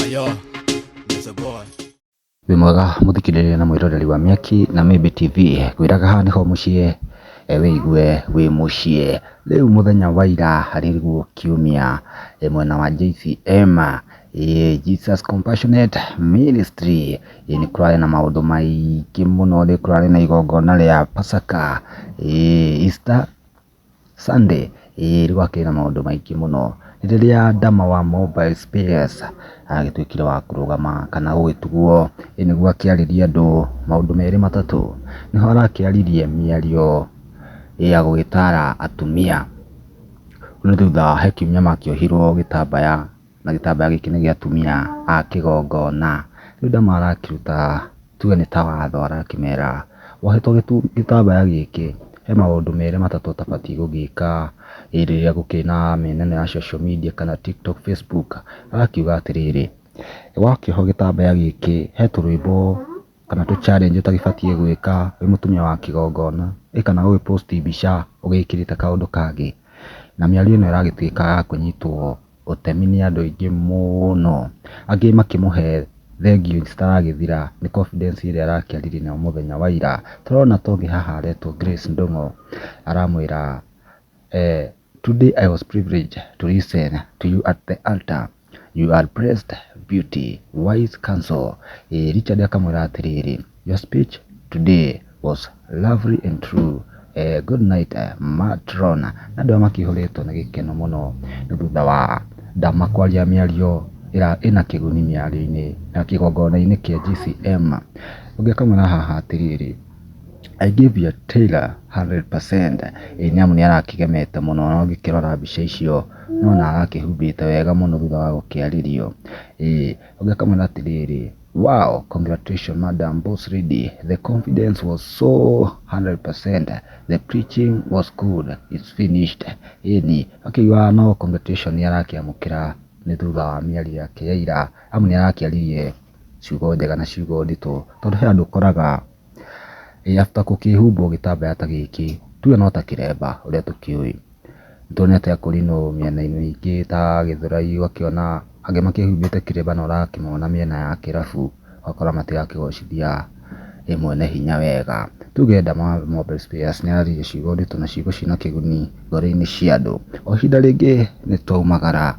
Yo, it's a boy. Wĩ mwega mũthikĩrĩria na mwĩroreri wa Mĩaki na Mĩmbi TV, ngwĩraga haha nĩho mũciĩ wĩigue wĩ mũciĩ. Rĩu mũthenya wa ira arĩguo kiumia mwena wa JCM, Jesus Compassionate Ministry, nĩ kũrarĩ na maũndũ maingĩ mũno, nĩ kũrarĩ na igongona rĩa Pasaka, Easter Sunday, ĩĩ rĩu hakĩrĩ na maũndũ maingĩ mũno. Rĩrĩa Dama wa Mobile Spares agĩtuĩkire wa kũrũgama kana gũgĩtugwo nĩguo akĩarĩrie andũ maũndũ merĩ matatũ, nĩho arakĩaririe mĩario ya gũgĩtara atumia. Nĩ thutha he kiumia makĩohirwo gĩtambaya na gĩtambaya gĩkĩ nĩ gĩa atumia a kĩgongona. Rĩu Dama arakĩruta tuge nĩ ta watho arakĩmera, wohetwo gĩtambaya gĩkĩ he maũndũ merĩ matatũ ũtabatiĩ gũgĩka rĩrĩa gũkĩrĩ na mĩena ĩno ya social media kana TikTok, Facebook. Arakiuga atĩrĩrĩ, wakĩohwo gĩtambaya gĩkĩ he tũrwĩmbo kana tũ challenge ũtagĩbatiĩ gwĩka wĩ mũtumia wa kĩgongona kana gũgĩ post mbica ũgĩkĩrĩte kaũndũ kangĩ. Na mĩario ĩno ĩragĩtuĩka ya kũnyitwo ũtemi nĩ andũ aingĩ mũno, angĩ makĩmũhe thengiũ citaragĩthira nĩ confidence ĩrĩa arakĩaririe nayo mũthenya wa ira. Tũrona ta ũngĩ haha aretwo Grace Ndung'u aramwĩra, "Today I was privileged to listen to you at the altar. You are blessed beauty, wise counsel." Richard akamwĩra atĩrĩrĩ, "Your speech today was lovely and true. Good night, matron." Na andũ aya makĩihũrĩtwo nĩ gĩkeno mũno nĩ thutha wa Dama kwaria mĩario ĩna kĩguni mĩario-inĩ na kĩgongona-inĩ kĩa JCM. Ũngĩ akamwĩra haha atĩrĩrĩ, "I give your tailor 100%." Ĩĩ nĩ amu nĩ arakĩgemete mũno na ũngĩkĩrora mbica icio nĩwona arakĩhumbĩte wega mũno thutha wa gũkĩarĩrio. Ĩĩ ũngĩ akamwĩra atĩrĩrĩ, "Wow, congratulations, madam boss lady. The confidence was so 100%. The preaching was good. It's finished." Ĩni akĩigua no congratulation nĩ arakĩamũkĩra nĩ thutha wa mĩario yake ya ira, amu nĩ arakĩaririe ciugo njega na ciugo nditũ, tondũ he andũ ũkoraga after gũkĩhumbwo gĩtambaya ta gĩkĩ, tuge no ta kĩremba ũrĩa tũkĩũĩ. Nĩtuonete akũrinũ mĩena-inĩ mĩingĩ ta Gĩthũrai, ũgakĩona angĩ makĩhumbĩte kĩremba na ũrakĩmona mĩena ya kĩrabu, ũgakora matirakĩgocithia mwene hinya wega. Tuge Dama Mobile Spares nĩ araririe ciugo nditũ na ciugo ciĩna kĩguni ngoro-inĩ cia andũ. O ihinda rĩngĩ nĩ twaumagara.